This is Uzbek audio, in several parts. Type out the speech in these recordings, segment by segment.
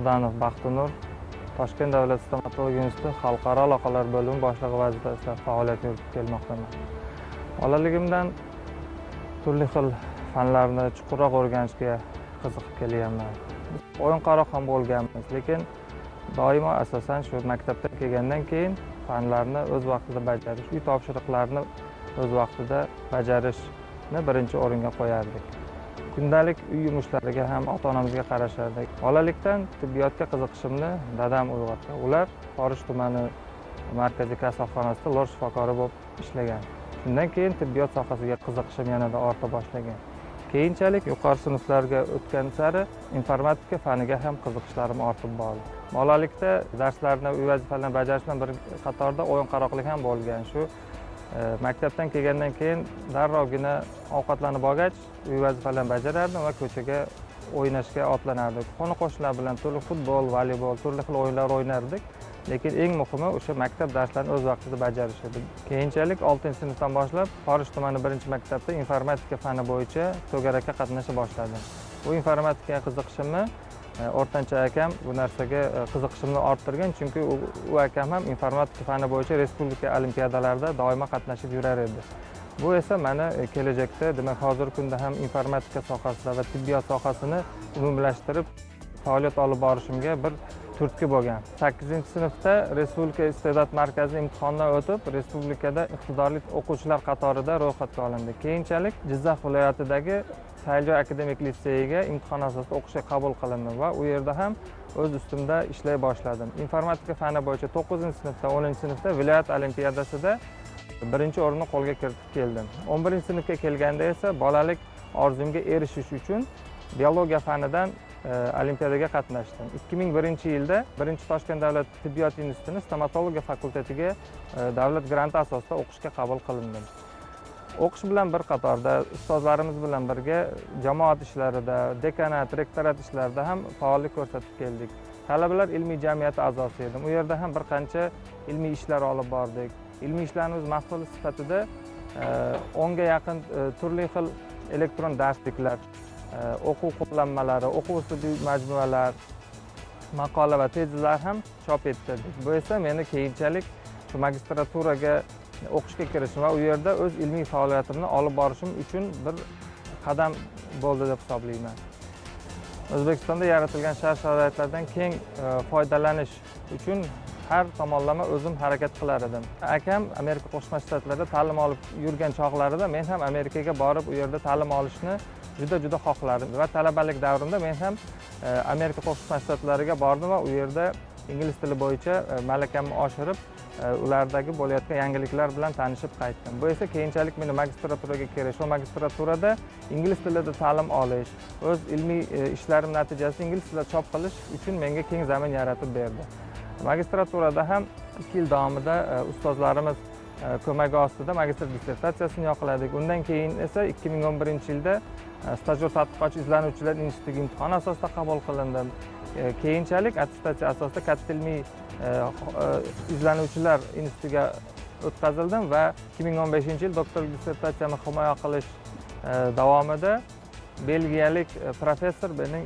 Bogdanov Baxtinur, Toshkent davlat stomatologiya instituti xalqaro aloqalar bo'limi boshlig'i vazifasida faoliyat yuritib kelmoqdaman. Bolaligimdan turli xil fanlarni chuqurroq o'rganishga qiziqib kelganman. O'yinqaroq ham bo'lganmiz, lekin doimo asosan shu maktabdan kelgandan keyin fanlarni o'z vaqtida bajarish, uy topshiriqlarini o'z vaqtida bajarishni birinchi o'ringa qo'yardik. Kundalik uy yumushlariga ham ota-onamizga qarashardik. Bolalikdan tibbiyotga qiziqishimni dadam uyg'otgan. Ular Forish tumani markaziy kasalxonasida lor shifokori bo'lib ishlagan. Shundan keyin tibbiyot sohasiga qiziqishim yanada orta boshlagan. Keyinchalik yuqori sinflarga o'tgan sari informatika faniga ham qiziqishlarim ortib bordi. Bolalikda darslarni, uy vazifalarini bajarish bilan bir qatorda o'yinqaroqlik ham bo'lgan. Shu maktabdan kelgandan keyin darrovgina ovqatlanib olgach, uy vazifalarini bajarardim va ko'chaga o'ynashga otlanardik. Qo'ni-qo'shnilar bilan turli futbol, voleybol, turli xil o'yinlar o'ynardik. Lekin eng muhimi o'sha maktab darslarini o'z vaqtida bajarish edi. Keyinchalik 6-sinfdan boshlab Forish tumani 1-maktabda informatika fani bo'yicha to'garakka qatnasha boshladim. Bu informatikaga qiziqishimni o'rtancha akam bu narsaga qiziqishimni orttirgan, chunki u akam ham informatika fani bo'yicha respublika olimpiadalarida doimo qatnashib yurar edi. Bu esa meni kelajakda, demak, hozirgi kunda ham informatika sohasida va tibbiyot sohasini umumlashtirib faoliyat olib borishimga bir turtki bo'lgan. 8-sinfda Respublika iste'dod markazi imtihondan o'tib, respublikada iqtidorli o'quvchilar qatorida ro'yxatga olindi. Keyinchalik Jizzax viloyatidagi Sayljoy akademik litseyiga imtihon asosida o'qishga qabul qilindim va u yerda ham o'z ustimda ishlay boshladim. Informatika fani bo'yicha 9-sinfda, 10-sinfda viloyat olimpiadasida 1-o'rinni qo'lga kiritib keldim. 11-sinfga kelganda esa bolalik orzumga erishish uchun biologiya fanidan olimpiadaga qatnashdim. 2001-yilda 1-Toshkent davlat tibbiyot institutining stomatologiya fakultetiga davlat granti asosida o'qishga qabul qilindim. O'qish bilan bir qatorda ustozlarimiz bilan birga jamoat ishlarida, dekanat, rektorat ishlarida ham faollik ko'rsatib keldik. Talabalar ilmiy jamiyati a'zosi edim. U yerda ham bir qancha ilmiy ishlar olib bordik. Ilmiy ishlarimiz mahsuli sifatida 10 ga yaqin turli xil elektron darsliklar, o'quv qo'llanmalari, o'quv uslubiy majmualar, maqola va tezizlar ham chop ettirdik. Bu esa meni keyinchalik shu magistraturaga o'qishga kirishim va u yerda o'z ilmiy faoliyatimni olib borishim uchun bir qadam bo'ldi deb hisoblayman. O'zbekistonda yaratilgan shart-sharoitlardan keng foydalanish uchun har tomonlama o'zim harakat qilar edim. Akam Amerika Qo'shma Shtatlarida ta'lim olib yurgan chog'larida men ham Amerikaga borib u yerda ta'lim olishni juda-juda xohlardim va talabalik davrimda men ham Amerika Qo'shma Shtatlariga bordim va u yerda ingliz tili bo'yicha malakamni oshirib, ulardagi bo'layotgan yangiliklar bilan tanishib qaytdim. Bu esa keyinchalik meni magistraturaga kirish va magistraturada ingliz tilida ta'lim olish, o'z ilmiy ishlarim natijasida ingliz tilida chop qilish uchun menga keng zamin yaratib berdi. Magistraturada ham 2 yil davomida ustozlarimiz ko'magi ostida magistr dissertatsiyasini yoqladik. Undan keyin esa 2011-yilda stajyor tadqiqotchi izlanuvchilar institutiga imtihon asosida qabul qilindim. Keyinchalik attestatsiya asosida katta ilmiy izlanuvchilar institutiga o'tkazildim va 2015-yil doktorlik dissertatsiyamni himoya qilish davomida belgiyalik professor mening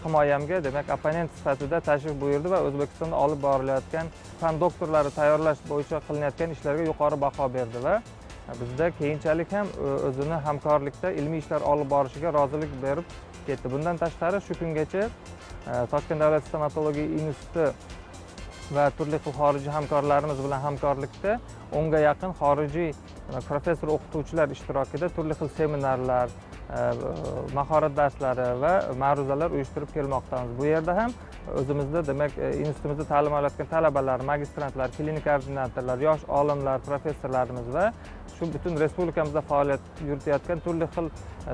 himoyamga, demak, opponent sifatida tashrif buyurdi va O'zbekistonda olib borilayotgan fan doktorlari tayyorlash bo'yicha qilinayotgan ishlarga yuqori baho berdi va bizda keyinchalik ham o'zini hamkorlikda ilmiy ishlar olib borishiga rozilik berib ketdi. Bundan tashqari shu kungacha Toshkent davlat stomatologiya instituti va turli xil xorijiy hamkorlarimiz bilan hamkorlikda 10 ga yaqin xorijiy professor o'qituvchilar ishtirokida turli xil seminarlar, mahorat darslari va ma'ruzalar uyushtirib kelmoqdamiz. Bu yerda ham o'zimizda, demak, institutimizda ta'lim olayotgan talabalar, magistrantlar, klinik ordinatorlar, yosh olimlar, professorlarimiz va shu butun respublikamizda faoliyat yuritayotgan turli xil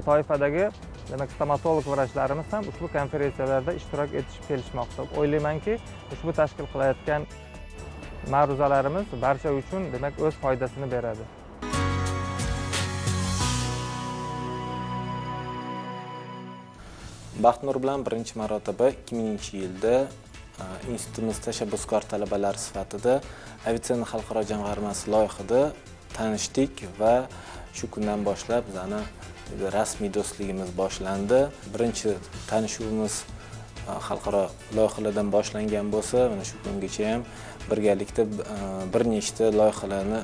toifadagi, demak, stomatolog vrachlarimiz ham ushbu konferensiyalarda ishtirok etishib kelishmoqda. O'ylaymanki, ushbu tashkil qilayotgan ma'ruzalarimiz barcha uchun, demak, o'z foydasini beradi. Baxtinur bilan birinchi marotaba 2000-yilda institutimiz tashabbuskor talabalari sifatida Avisenna xalqaro jamg'armasi loyihasida tanishdik va shu kundan boshlab bizani rasmiy do'stligimiz boshlandi. Birinchi tanishuvimiz xalqaro loyihalardan boshlangan bo'lsa, mana shu kungacha ham birgalikda bir nechta loyihalarni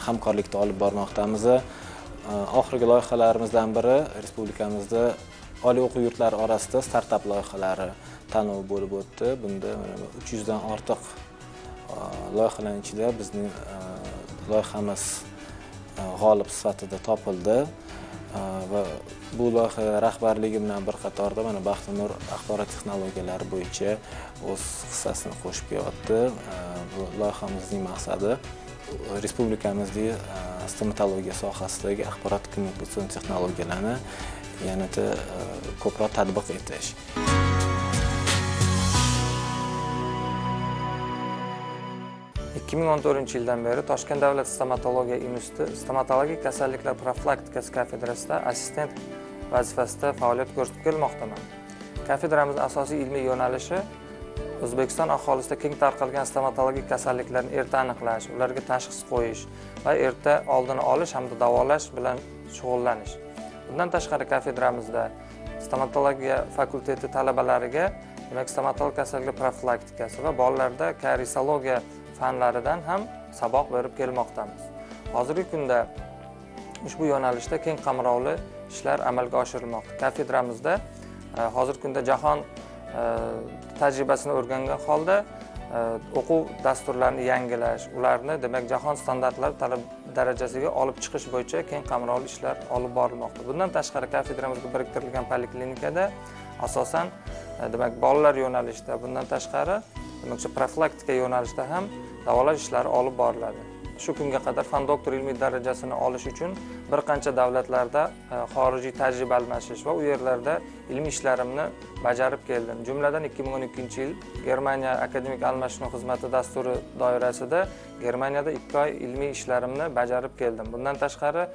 hamkorlikda olib bormoqdamiz. Oxirgi loyihalarimizdan biri respublikamizda oliy o'quv yurtlari orasida startap loyihalari tanlovi bo'lib o'tdi. Bunda 300 dan ortiq loyihalarning ichida bizning loyihamiz g'olib sifatida topildi va bu loyiha rahbarligi bilan bir qatorda mana Baxtinur axborot texnologiyalari bo'yicha o'z hissasini qo'shib kelyapti. Bu loyihamizning maqsadi respublikamizdagi stomatologiya sohasidagi axborot kommunikatsion texnologiyalarni yanada ko'proq tatbiq etish. 2014-yildan beri Toshkent davlat stomatologiya instituti stomatologik kasalliklar profilaktikasi kafedrasida assistent vazifasida faoliyat ko'rsatib kelmoqdaman. Kafedramizning asosiy ilmiy yo'nalishi O'zbekiston aholisida keng tarqalgan stomatologik kasalliklarni erta aniqlash, ularga tashxis qo'yish va erta oldini olish hamda davolash bilan shug'ullanish. Bundan tashqari kafedramizda stomatologiya fakulteti talabalariga demak stomatologik kasalliklar profilaktikasi va bolalarda kariesologiya fanlaridan ham saboq berib kelmoqdamiz. Hozirgi kunda ushbu yo'nalishda keng qamrovli ishlar amalga oshirilmoqda. Kafedramizda hozirgi kunda jahon tajribasini o'rgangan holda o'quv dasturlarini yangilash, ularni demak jahon standartlari talab darajasiga olib chiqish bo'yicha keng qamrovli ishlar olib borilmoqda. Bundan tashqari kafedramizga biriktirilgan poliklinikada asosan demak bolalar yo'nalishida, bundan tashqari demak shu profilaktika yo'nalishida ham davolash ishlari olib boriladi. Shu kunga qadar fan doktor ilmiy darajasini olish uchun bir qancha davlatlarda xorijiy tajriba almashish va u yerlarda ilmiy ishlarimni bajarib keldim. Jumladan 2012-yil Germaniya akademik almashinuv xizmati dasturi doirasida Germaniyada 2 oy ilmiy ishlarimni bajarib keldim. Bundan tashqari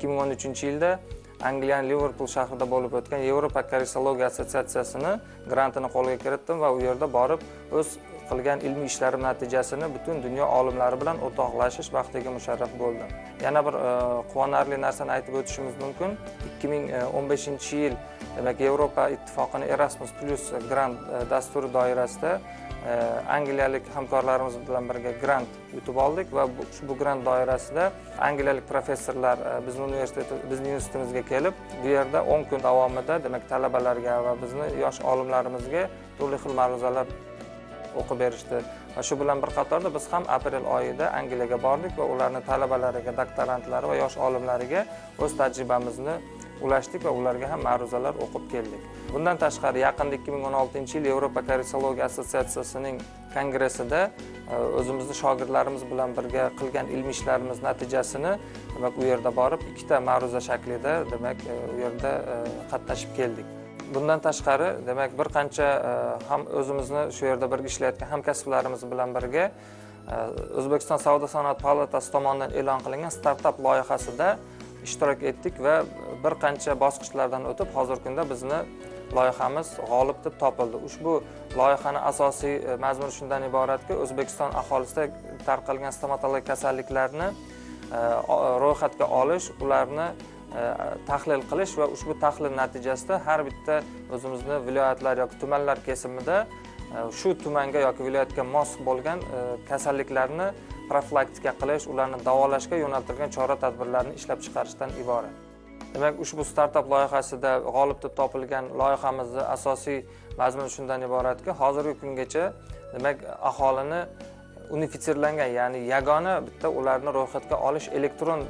2013-yilda Angliyaning Liverpool shahrida bo'lib o'tgan Yevropa kariesologiya assotsiatsiyasini grantini qo'lga kiritdim va u yerda borib o'z qilgan ilmiy ishlarim natijasini butun dunyo olimlari bilan o'rtoqlashish baxtiga musharraf bo'ldim. Yana bir quvonarli narsani aytib o'tishimiz mumkin. 2015-yil demak Yevropa Ittifoqining Erasmus Plus grant dasturi doirasida angliyalik hamkorlarimiz bilan birga grant yutib oldik va ushbu grant doirasida angliyalik professorlar bizni universitetimizga kelib, bu yerda 10 kun davomida demak talabalarga va bizni yosh olimlarimizga turli xil ma'ruzalar o'qib berishdi. Va shu bilan bir qatorda biz ham aprel oyida Angliyaga bordik va ularning talabalariga, doktorantlari va yosh olimlariga o'z tajribamizni ulashdik va ularga ham ma'ruzalar o'qib keldik. Bundan tashqari yaqinda 2016-yil Yevropa kariesologiya assotsiatsiyasining kongressida o'zimizni shogirdlarimiz bilan birga qilgan ilmiy ishlarimiz natijasini demak u yerda borib ikkita ma'ruza shaklida demak u yerda qatnashib keldik. Bundan tashqari demak bir qancha ham o'zimizni shu yerda birga ishlayotgan hamkasblarimiz bilan birga O'zbekiston Savdo sanoat palatasi tomonidan e'lon qilingan startap loyihasida ishtirok etdik va bir qancha bosqichlardan o'tib hozirgi kunda bizni loyihamiz g'olib deb topildi. Ushbu loyihani asosiy mazmuni shundan iboratki, O'zbekiston aholisida tarqalgan stomatologik kasalliklarni ro'yxatga olish, ularni tahlil qilish va ushbu tahlil natijasida har bitta o'zimizni viloyatlar yoki tumanlar kesimida shu tumanga yoki viloyatga mos bo'lgan kasalliklarni profilaktika qilish, ularni davolashga yo'naltirilgan chora-tadbirlarni ishlab chiqarishdan iborat. Demak, ushbu startap loyihasida g'olib deb topilgan loyihamizni asosiy mazmuni shundan iboratki, hozirgi kungacha demak aholini unifitsirlangan, ya'ni yagona bitta ularni ro'yxatga olish elektron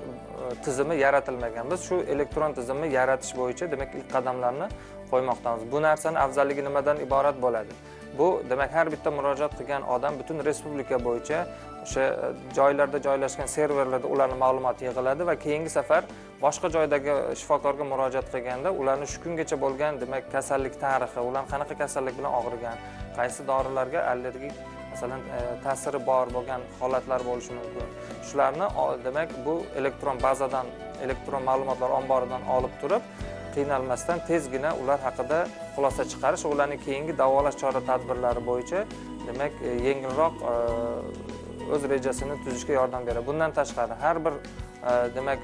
tizimi yaratilmagan. Biz shu elektron tizimni yaratish bo'yicha demak ilk qadamlarni qo'ymoqdamiz. Bu narsani afzalligi nimadan iborat bo'ladi? Bu demak har bitta murojaat qilgan odam butun respublika bo'yicha o'sha joylarda joylashgan serverlarda ularning ma'lumoti yig'iladi va keyingi safar boshqa joydagi shifokorga murojaat qilganda ularni shu kungacha bo'lgan demak kasallik tarixi, ular qanaqa kasallik bilan og'rigan, qaysi dorilarga allergik masalan ta'siri bor bo'lgan holatlar bo'lishi mumkin. Shularni demak bu elektron bazadan, elektron ma'lumotlar omboridan olib turib, qiynalmasdan tezgina ular haqida xulosa chiqarish, ularning keyingi davolash chora-tadbirlari bo'yicha demak yengilroq o'z rejasini tuzishga yordam beradi. Bundan tashqari har bir demak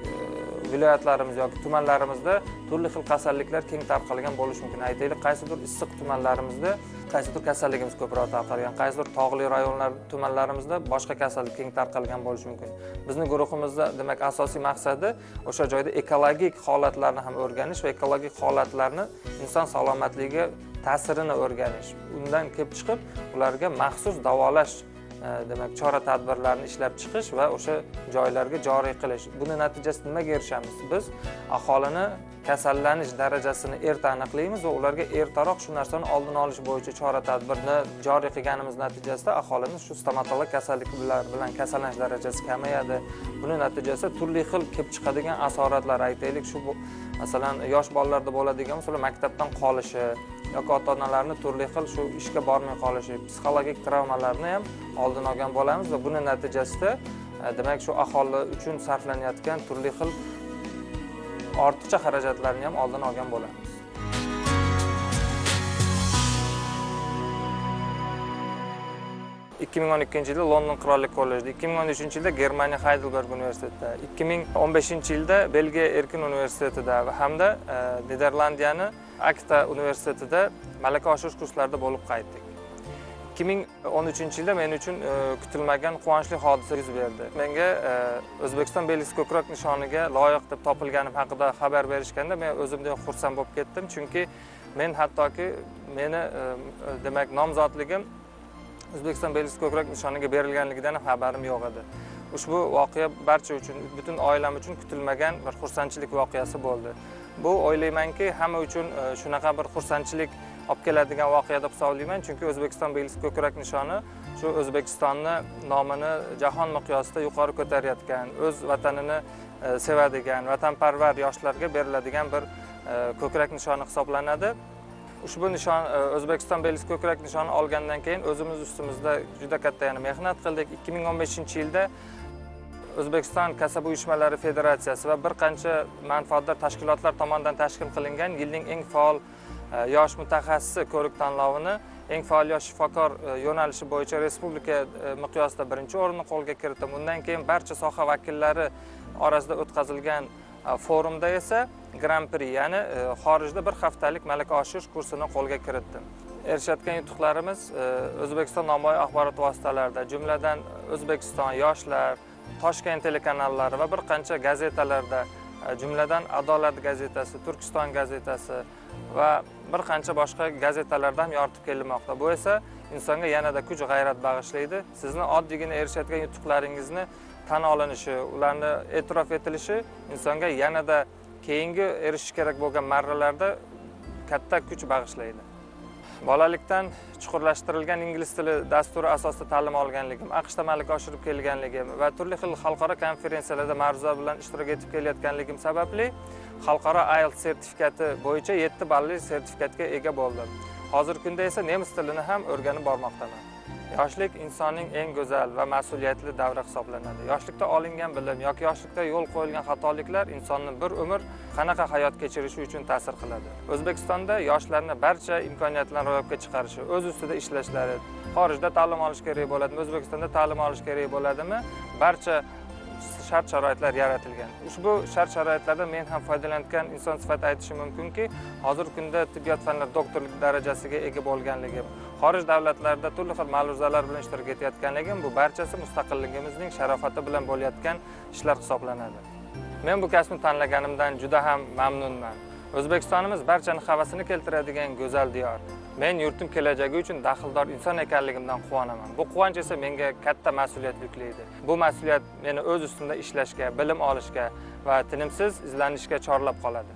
viloyatlarimiz yoki tumanlarimizda turli xil kasalliklar keng tarqalgan bo'lishi mumkin. Aytaylik, qaysidir issiq tumanlarimizda qaysidir kasalligimiz ko'proq tarqalgan, qaysidir tog'li rayonlar tumanlarimizda boshqa kasallik keng tarqalgan bo'lishi mumkin. Bizni guruhimizda demak asosiy maqsadi o'sha joyda ekologik holatlarni ham o'rganish va ekologik holatlarni inson salomatligiga ta'sirini o'rganish. Undan kelib chiqib ularga maxsus davolash demak chora tadbirlarni ishlab chiqish va o'sha joylarga joriy qilish. Buni natijasida nimaga erishamiz? Biz aholini kasallanish darajasini erta aniqlaymiz va ularga ertaroq shu narsani oldini olish bo'yicha chora tadbirni joriy qilganimiz natijasida aholini shu stomatolog kasalliklar bilan kasallanish darajasi kamayadi. Buni natijasida turli xil kelib chiqadigan asoratlar, aytaylik, shu masalan yosh bolalarda bo'ladigan masalan maktabdan qolishi yoki ota-onalarni turli xil shu ishga bormay qolishi, psixologik travmalarni ham oldini olgan bo'lamiz va buni natijasida demak shu aholi uchun sarflanayotgan turli xil ortiqcha xarajatlarni ham oldini olgan bo'lamiz. 2012-yilda London Qirollik kollejida, 2013-yilda Germaniya Heidelberg universitetida, 2015-yilda Belgiya Erkin universitetida va hamda Niderlandiyani Akta universitetida malaka oshirish kurslarida bo'lib qaytdik. 2013-yilda men uchun kutilmagan quvonchli hodisa yuz berdi. Menga O'zbekiston belgisi ko'krak nishoniga loyiq deb topilganim haqida xabar berishganda men o'zimdan xursand bo'lib ketdim, chunki men hattoki meni demak nomzodligim O'zbekiston belgisi ko'krak nishoniga berilganligidan ham xabarim yo'q edi. Ushbu voqea barcha uchun, butun oilam uchun kutilmagan bir xursandchilik voqeasi bo'ldi. Bu o'ylaymanki, hamma uchun shunaqa bir xursandchilik olib keladigan voqea deb hisoblayman, chunki O'zbekiston belgisi ko'krak nishoni shu O'zbekistonni nomini jahon miqyosida yuqori ko'tarayotgan, o'z vatanini sevadigan, vatanparvar yoshlarga beriladigan bir ko'krak nishoni hisoblanadi. Ushbu nishon O'zbekiston belgisi ko'krak nishoni olgandan keyin o'zimiz ustimizda juda katta yana mehnat qildik. 2015-yilda O'zbekiston Kasaba uyushmalari federatsiyasi va bir qancha manfaatdor tashkilotlar tomonidan tashkil qilingan yilning eng faol yosh mutaxassisi ko'rik tanlovini eng faol yosh shifokor yo'nalishi bo'yicha respublika miqyosida birinchi o'rinni qo'lga kiritdim. Undan keyin barcha soha vakillari orasida o'tkazilgan forumda esa Gran-pri, ya'ni xorijda bir haftalik malaka oshirish kursini qo'lga kiritdim. Erishayotgan yutuqlarimiz O'zbekiston ommaviy axborot vositalarida, jumladan O'zbekiston yoshlar, Toshkent telekanallari va bir qancha gazetalarda, jumladan Adolat gazetasi, Turkiston gazetasi va bir qancha boshqa gazetalarda ham yoritib kelinmoqda. Bu esa insonga yanada kuch-g'ayrat bag'ishlaydi. Sizni oddiygina erishayotgan yutuqlaringizni tan olinishi, ularni e'tirof etilishi insonga yanada keyingi erishish kerak bo'lgan marralarda katta kuch bag'ishlaydi. Bolalikdan chuqurlashtirilgan ingliz tili dasturi asosida ta'lim olganligim, AQShda malaka oshirib kelganligim va turli xil xalqaro konferensiyalarda ma'ruza bilan ishtirok etib kelayotganligim sababli xalqaro IELTS sertifikati bo'yicha 7 balli sertifikatga ega bo'ldim. Hozirgi kunda esa nemis tilini ham o'rganib bormoqdaman. Yoshlik insonning eng go'zal va mas'uliyatli davri hisoblanadi. Yoshlikda olingan bilim yoki yoshlikda yo'l qo'yilgan xatoliklar insonni bir umr qanaqa hayot kechirishi uchun ta'sir qiladi. O'zbekistonda yoshlarni barcha imkoniyatlarni ro'yobga chiqarishi, o'z ustida ishlashlari, xorijda ta'lim olish kerak bo'ladimi, O'zbekistonda ta'lim olish kerak bo'ladimi, barcha shart-sharoitlar yaratilgan. Ushbu shart-sharoitlardan men ham foydalangan inson sifatida aytishim mumkinki, hozirgi kunda tibbiyot fanlari doktorlik darajasiga ega bo'lganligim, xorij davlatlarida turli xil ma'ruzalar bilan ishtirok etayotganligim, bu barchasi mustaqilligimizning sharofati bilan bo'layotgan ishlar hisoblanadi. Men bu kasbni tanlaganimdan juda ham mamnunman. O'zbekistonimiz barchani havasini keltiradigan go'zal diyor. Men yurtim kelajagi uchun daxldor inson ekanligimdan quvonaman. Bu quvonch esa menga katta mas'uliyat yuklaydi. Bu mas'uliyat meni o'z ustimda ishlashga, bilim olishga va tinimsiz izlanishga chorlab qoladi.